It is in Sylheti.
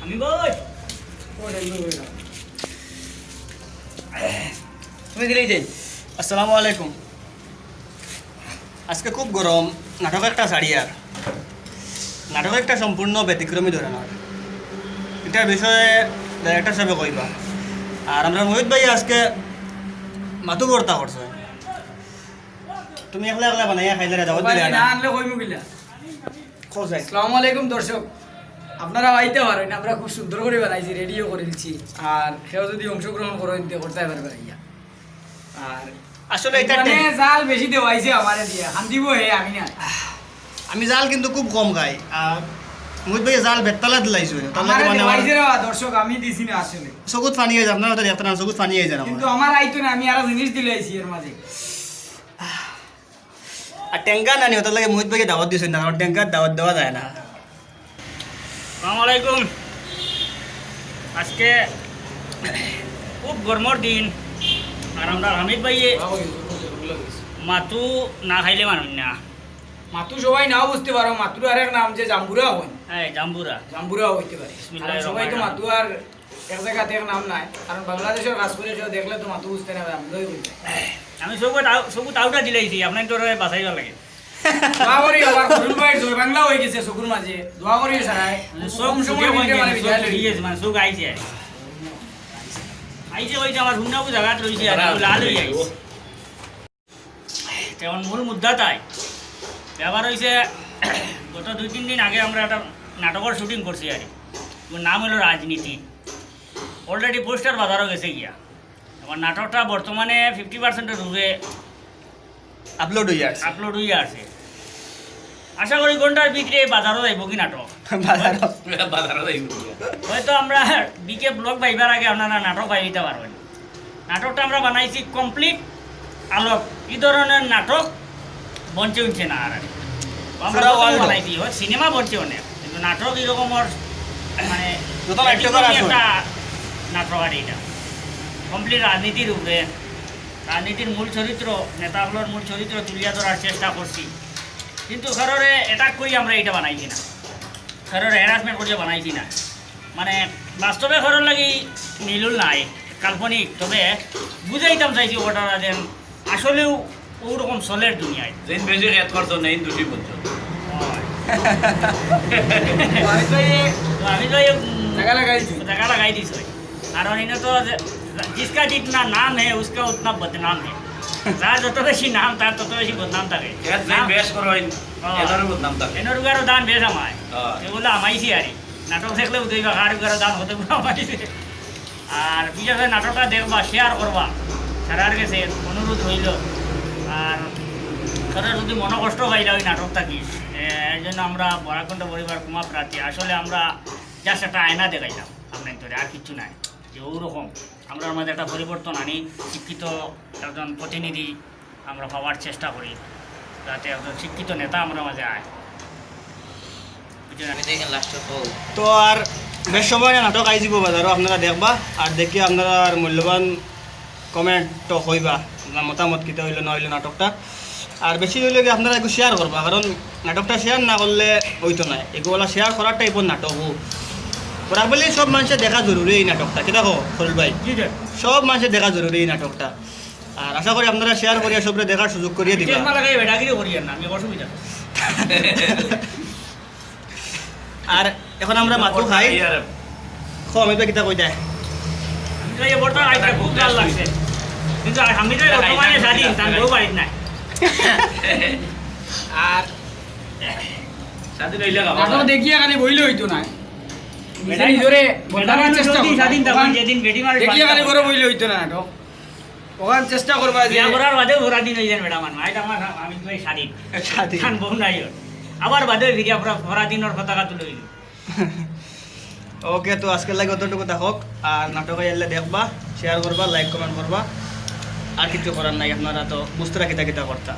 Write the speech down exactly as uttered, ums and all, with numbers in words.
আমি কই? তুমি দিলেই যাই। আসসালামু আলাইকুম। আজকে খুব গরম, নাটক একটা ছাড়িয়ার। নাটক একটা সম্পূর্ণ ব্যতিক্রমী ধরনের। এটার বিষয়ে ডাইরেক্টর সাহেবে কইবা। আর আমরা মোহিত ভাই আজকে মাথু ভর্তা করছে। তুমি একলা একলা বানাইয়া খাইলে রে, দাওয়াত দিলে না। না আনলে কইমু কিলা? খোঁজ নাই। আসসালামু আলাইকুম দর্শক, আপনারা আইতে পারেন, আমরা খুব সুন্দর করে বানাইছি, রেডিও করে দিচ্ছি। আর কেউ যদি অংশগ্রহণ করেন, তে করতে পারবে আইয়া। আর আসলে এটা মানে টে- জাল বেশি দেওয়াইছে আমারে দিয়া, হান্দিব হে আমি না। আমি জাল কিন্তু খুব কম খাই। আর মোহিত ভাই জাল বেত্তালা দিলাইছো, তার লাগে আমারে মানে আমার দেওয়াইছে রে বা দর্শক, আমি দিছি না আসলে। চকুত পানি আইছে, আপনারা তো দেখতে না, চকুত পানি আইছে না আমার। কিন্তু আমার আইতো না, আমি আরো জিনিস দিলাইছি এর মাঝে। আর টেঙ্গা নানি, ওটার লাগে মোহিত ভাইকে দাওয়াত দিয়েছেন না, কারণ টেঙ্গার দাওয়াত দেওয়া যায় না। আসসালামু আলাইকুম। আজকে খুব গরমর দিন, আর আমরা হামিদ ভাইয়ে মাথু না খাইলে মানুষ না। মাথু সবাই নাও বুঝতে পারো, মাথুর আরেক নাম যে জাম্বুরা হয়। হ্যাঁ, জাম্বুরা। জাম্বুরা হইতে পারে। বিসমিল্লাহির কারণ সবাই তো রহমানির রহিম। মাথু আর এক জায়গাতে এক নাম নাই, কারণ বাংলাদেশের কাজ করে কেউ দেখলে তো মাথু বুঝতে না পারে, আমরাই বুঝতে। আমি চকুত আউ-, চকুত আউটা দিলাইছি, আপনার তো বাঁচাইবার লাগে। দোয়া করি আবার করুণ ভাইয়ের জয় বাংলা হয়ে গেছে চকুর মাঝে, দোয়া করি সারাই। চোখ কম সময় চোখে ভিতরে কইছে, মানে চোখ বিদায় লই। ঠিক আছে, মানে চোখ আইছে আর। আইছে কইছে আমার হুন্নাবু জায়গাত রইছে আর, লাল হয়ে আইছে। তেমন মূল মুদ্রা তাই ব্যাপার হইছে, গত দুই তিন দিন আগে আমরা একটা নাটকের শুটিং করছি আর কি। ওর নাম হলো রাজনীতি। অলরেডি পোস্টার বাজারও গেছে গিয়া। আমার নাটকটা বর্তমানে ফিফটি পার্সেন্টের উপরে আপলোড হইয়া আছে। আপলোড হইয়া আছে। আশা করি ঘন্টার ভিতরে বাজারও যাইব কি নাটক। বাজারও। বাজারও যাইব। হয়তো আমরা বিকে ব্লগ পাইবার আগে আপনারা নাটক পাই দিতে পারবেন। নাটকটা আমরা বানাইছি কমপ্লিট আলোক। এই ধরনের নাটক মঞ্চে উঠছে না আর। আমরা পুরা প্রথম world। বানাইছি, হয় সিনেমা মঞ্চে অনেক, কিন্তু নাটক এরকম ওর মানে যত নাট্যকার ব্যতিক্রমী আছে। একটা নাটক আর এটা কমপ্লিট রাজনীতির উপরে। রাজনীতির মূল চরিত্র, নেতাগুলোর মূল চরিত্র তুলিয়া ধরার চেষ্টা করছি, কিন্তু কারোরে অ্যাটাক করি আমরা এটা বানাইছি না, কারোরে হ্যারাসমেন্ট করিয়া বানাইছি না। মানে বাস্তবে কারোর লাগি মিলুল নাই, কাল্পনিক। তবে বুঝাইতাম চাইছি ওটা যেন আসলেও ওরকম চলের দুনিয়ায়। যেন বেশি খেত করছো, নেই দুটি বলছো। হয়। তো আমি তো এই, উম, জায়গা লাগাই দিছি। জায়গা লাগাই দিছি। কারণ এটা তো যে, जिसका जितना नाम है, उसका उतना बदनाम है। যার যত বেশি নাম, তার তত বেশি বদনাম থাকে। খেত যেন নাম বেশ করো, হ্যাঁ। এনারও বদনাম থাকে। এনার উগারও দান বেশ আমায়। হ্যাঁ। এগুলো আমাইছি আর কি। নাটক দেখলে উদয় বা কার উগারও দান হতে পুরো আমাইছে। আর বিশেষ করে নাটকটা দেখবা, শেয়ার করবা, সারার গেছে অনুরোধ রইল। আর তাদের যদি মনে কষ্ট পাইলা ওই নাটক থাকি, এ, এর জন্য আমরা বরাকণ্ঠ পরিবার ক্ষমা প্রার্থী। আসলে আমরা জাস্ট একটা আয়না দেখাইলাম আপনার ধরে, আর কিচ্ছু নাই। যে ওরকম আমরার মাঝে একটা পরিবর্তন আনি, শিক্ষিত একজন প্রতিনিধি আমরা পাওয়ার চেষ্টা করি, যাতে একজন শিক্ষিত নেতা আমরার মাঝে আয়। বুঝলেন? আমি তো এখানে লাস্টে কও। তো আর বেশ সময় না নাটক আই যাব বাজারও, আপনারা দেখবা, আর দেখি আপনারা আর মূল্যবান কমেন্ট তো কইবা, আপনার মতামত কিতা হইলো না হইলো নাটকটা। আর বেশি হইলে কি আপনারা একটু শেয়ার করবা, কারণ নাটকটা শেয়ার না করলে হইতো না। এগুলা শেয়ার করার টাইপের নাটক ও। বরাক ভ্যালির সব মানুষে দেখা জরুরি এই নাটকটা, কিতা কও খলিল ভাই? জি স্যার। সব মানুষে দেখা জরুরি এই নাটকটা। আর আশা করি আপনারা শেয়ার করিয়া সবরে দেখার সুযোগ করিয়া দিবা। চশমা লাগাই বেটাগিরি করিয়েন না, আমি অসুবিধা। আর এখন আমরা মাথু খাই। ইয়ার। খো, আমি তো কিতা কইতায়। আমি তো এই বর্তমানে আইতে খুব ভালো লাগছে। কিন্তু আর আমি তো বর্তমানে স্বাধীন, তার বউ বাড়িত নাই। আর স্বাধীন হইলে খাওয়া নাটক যায়। দেখিয়া খালি বইলে হইতো না। নিজে বেটাই-, নিজরে বেটা বদলানোর মানুষ চেষ্টা যদি করো। স্বাধীন তখন ওখান যেদিন বেটি মারে দেখিয়া খালি স্বাধীন ঘরে বইলে হইতো না নাটক। ওখান চেষ্টা করবা যে বিয়া করার বাদে পুরা দিন হইলেন বেটা মানুষ। আইজ আমার আমি তো এই স্বাধীন। স্বাধীন। খান বউ নাই ওর। আবার বাদে ফিরিয়া পুরা, পুরা দিন ওর পতাকা তুলে হইল। ওকে, তো আজকের লাগি অতটুকু থাকক। আর নাটক আইলে দেখবা, শেয়ার করবা, লাইক কমেন্ট করবা। আর কিছু করার নাই, আপনারা তো বুঝতে কিতা কিতা করতা।